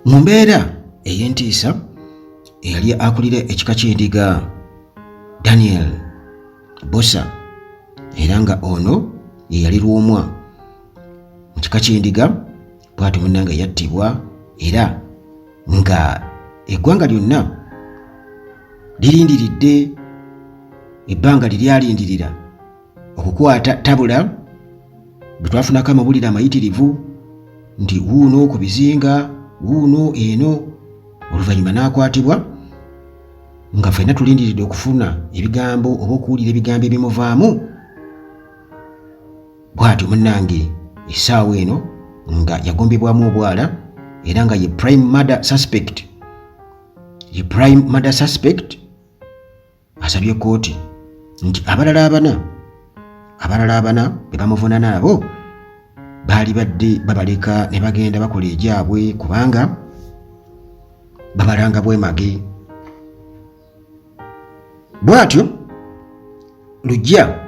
Mu mbeera ey'entiisa, eyali akulira ekika ky'endiga Daniel Bosa, era nga ono ye yali Lwomwa mu kika ky'endiga, bw'atyo munnange yattibwa, era nga eggwanga lyonna lirindiridde ebbanga liryalindirira okukwata Tabula bwe twafunako amawulire amayitirivu nti wuuno ku bizinga, wuuno eno, oluvannyuma n'akwatibwa nga ffenna tulindiridde okufuna ebigambo oba okuwulira ebigambo ebimuvaamu. Bw'atyo munnange essaawa eno nga yagombebwamu obwala, era nga ye prime murder suspect, ye prime murder suspect asabye kkooti nti abalala abana be bamuvunaana nabo baali badde babaleka ne bagenda bakola egyabwe, kubanga babalanga bwemage. Bw'atyo Lujja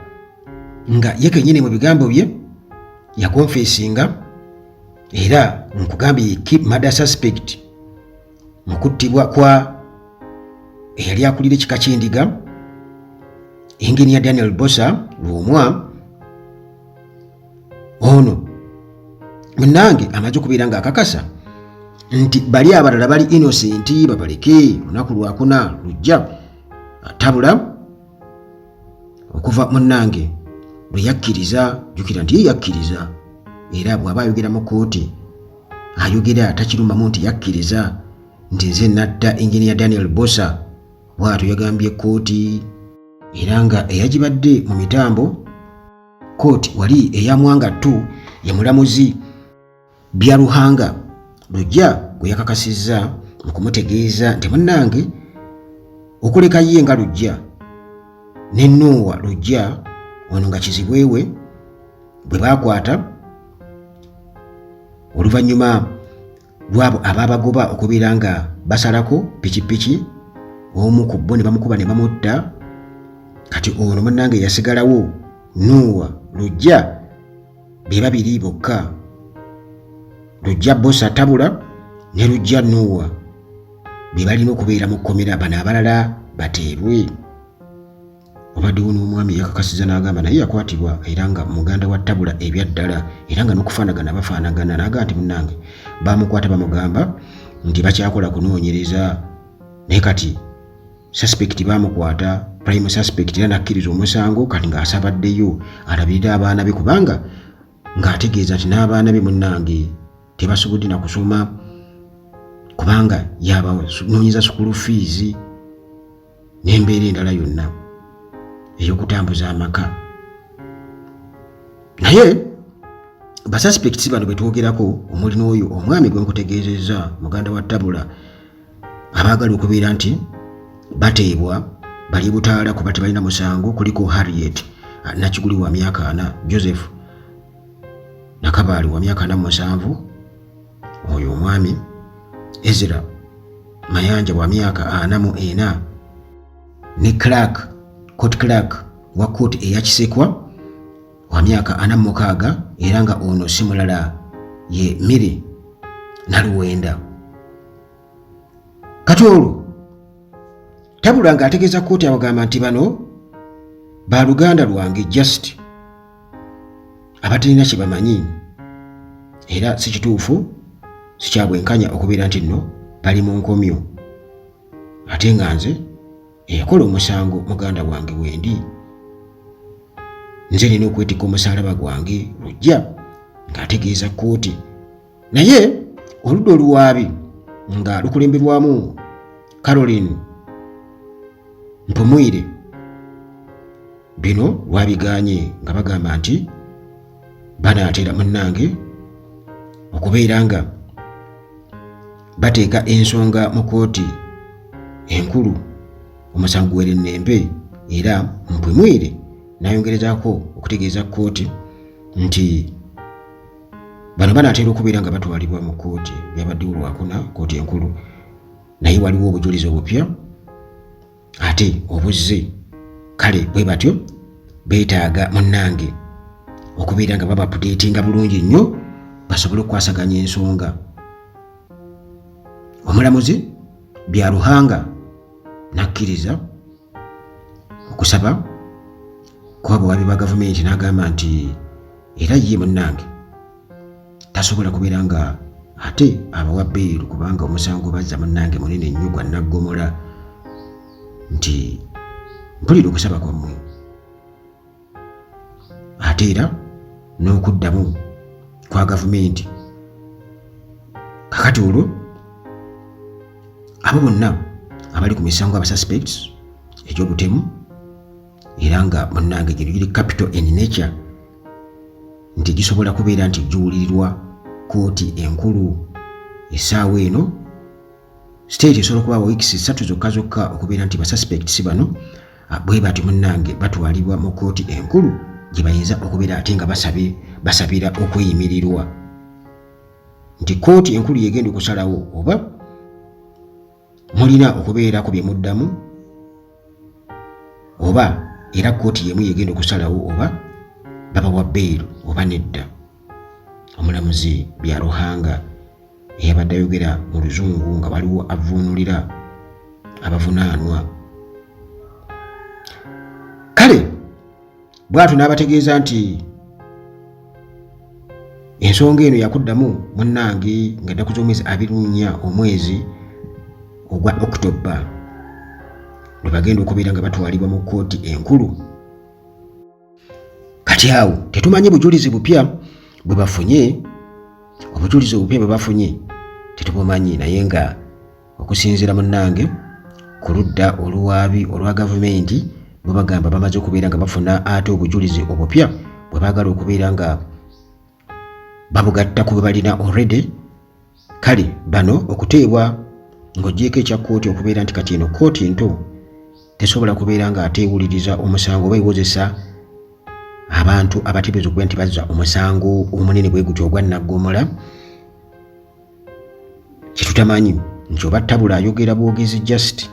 nga ye kennyini mu bigambo bye yakonfesinga, era nkugambye ye murder suspect mu kuttibwa kwa eyali akulira ekika ky'endiga, Engineer Daniel Bosa Lwomwa. Ono munange amaze okubeera ng'akakasa nti bali abalala bali innocent, babaleke. Lunaku lwakuna lujja Tabula okuva munnange lwe yakkiriza. Jjukira nti ye yakkiriza, era bw'aba ayogera mu kkooti ayogera takirumamu nti yakkiriza nti nze natta Engineer Daniel Bosa. Bw'atyo yagambye kkooti, era nga eyagibadde mu mitambo kooti wali eya Mwanga 2 ye mulamuzi Byaruhanga. Lujja gwe yakakasizza mu kumutegeeza nti munnange okuleka ye nga Lujja ne Nuuwa Lujja, ono nga kizibwewe bwe baakwata oluvannyuma lwabo abaabagoba okubeera nga basalako pikipiki, omu ku bo ne bamukuba ne bamutta. Kati ono munnange yasigalawo Nuuwa Lujja, be babiri bokka, Lujja Bosa Tabula ne Lujja Nuuwa, be balina okubeera mu kkomera, bano abalala bateebwe. Obaddewo n'omwami yakakasiza n'agamba naye yakwatibwa, era nga muganda wa Tabula ebyaddala, era nga n'okufaanagana bafaanagana, n'agamba nti munnange bamukwata bamugamba nti bakyakola kunoonyereza, naye kati suspect bamukwata, prime suspect, era nakkiriza omusango. Kati ng'asabaddeyo alabirire abaana be, kubanga ng'ategeeza nti n'abaana be munnange tebasobodde na kusoma, kubanga yabanoonyeza school fees n'embeera endala yonna ey'okutambuza amaka. Naye basuspects bano betwogerako, omuli n'oyo omwami gwe nkutegeezezza, muganda wa Tabula, abaagala okubeera nti bateebwa bali butaala kuba tebalina musango, kuliko Harriet Nakiguli wa myaka 40, Joseph Nakabaali wa myaka 47, oyo omwami Ezra Mayanja wa myaka 44, ne clerk, court clerk wa kooti eya Kisekwa wa myaka 46, era nga ono si mulala ye Miri Naluwenda. Kati olwo Tabula ng'ategeeza kooti abagamba nti bano baluganda lwange just abatalina kye bamanyi, era si kituufu, si kyabwenkanya okubeera nti nno bali mu nkomyo, ate nga nze eyakola omusango muganda wange wendi, nze nina okwetikka omusaalaba gwange. Lujja ng'ategeeza kkooti. Naye oludda oluwaabi nga lukulemberwamu Caroline Mpumwire bino lwabiganye, nga bagamba nti banaatera munnange okubeera nga bateeka ensonga mu kooti enkulu, omusango guwerennembe. Era Mpumwire n'ayongerezaako okutegeeza kkooti nti bano banaatera okubeera nga batwalibwa mu kkooti. Byabaddewo Lwakuna kkooti enkulu, naye waliwo obujulizi obupya ate obuzze. Kale bwe batyo beetaaga munnange okubeera nga babaupdatinga bulungi nnyo basobole okukwasaganya ensonga. Omulamuzi Byaruhanga n'akkiriza okusaba kw'abawaabi ba gavumenti n'agamba nti era ye munnange tasobola kubeera nga ate abawa bbeeru kubanga omusango bazza munnange munene nnyo gwa naggomola, nti mpulira okusaba kwammwe ate era n'okuddamu kwa gavumenti. Kakati olwo abo bonna abali ku misango aba suspects egy'obutemu, era nga munnange gino giri capital in nature, nti gisobola kubeera nti giwulirirwa kkooti enkulu. Essaawa eno state esobola okuba weeks 3 zokka zokka okubeera nti basuspects bano bwe batyo munnange batwalibwa mu kkooti enkulu gye bayinza okubeera ate nga basabira okweyimirirwa, nti kkooti enkulu yegenda okusalawo oba mulina okubeerako bye muddamu, oba era kkooti yemu yegenda okusalawo oba babawa bbeeru oba nedda. Omulamuzi Byaruhanga eyabadde ayogera mu Luzungu nga waliwo avvuunulira abavunaanwa, kale bw'atyo n'abategeeza nti ensonga eno yakuddamu munnange nga ennaku z'omwezi 24 omwezi ogwa Okitoba lwe bagenda okubeera nga batwalibwa mu kkooti enkulu. Kati awo tetumanyi bujulizi bupya bwe bafunye, obujulizi obupya bwe bafunye tetubumanyi, naye nga okusinziira munnange ku ludda oluwaabi olwa gavumenti, bwe bagamba bamaze okubeera nga bafuna ate obujulizi obupya bwe baagala okubeera nga babugatta ku bwe balina already. Kale bano okuteebwa ng'oggyeeko ekya kkooti okubeera nti kati eno kkooti nto tesobola kubeera nga ate ewuliriza omusango oba ewozesa abantu abateebereza okubeera nti bazza omusango omunene bwe gutyo ogwa naggomola, kyetutamanyi nti oba Tabula ayogera bwogezi just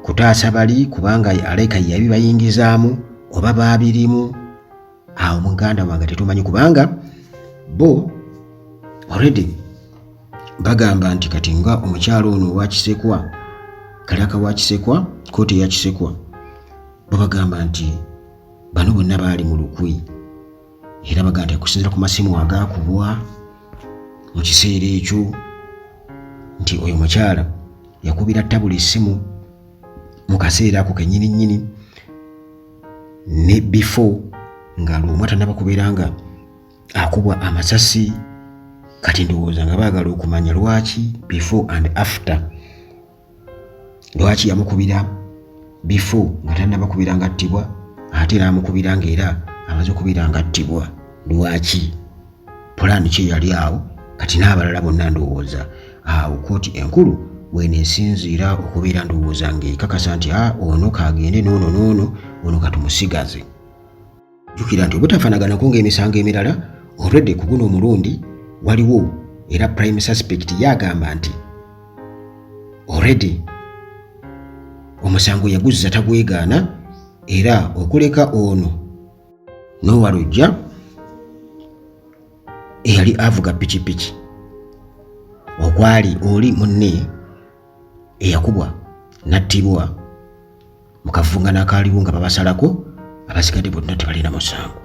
kutaasa bali kubanga alaika yabibayingizaamu oba baabirimu. Awo muganda wange tetumanyi, kubanga bo already bagamba nti kati nga omukyalo ono owa Kisekwa, kalaka wa Kisekwa, kkooti eya Kisekwa, bo bagamba nti bano bonna baali mu lukwe, era bagamba nti okusinziira ku masimu agaakubwa mu kiseera ekyo nti oyo mukyala yakubira Tabula essimu mu kaseera ako kennyini nnyini ne before nga Lwomwa tannaba kubeera nga akubwa amasasi. Kati ndowooza nga baagala okumanya lwaki before and after, lwaki yamukubira before nga tannaba kubeera nga attibwa, ate n'amukubira ng'era amaze okubeera nga attibwa, lwaki, pulaani ki eyali awo. Kati n'abalala bonna ndowooza awo kkooti enkulu bweneesinziira okubeera ndowooza ng'ekakasa nti a ono kagende n'ono n'ono, ono katumusigaze. Jjukira nti obutafaanaganako ng'emisango emirala, already ku guno omulundi waliwo era prime suspect yagamba nti already omusango yaguzza tagwegaana, era okuleka ono Nowa Lujja eyali avuga pikipiki okwali oli munne eyakubwa n'attibwa mu kavungano akaaliwo nga babasalako, abasigadde bonna tebalina musango.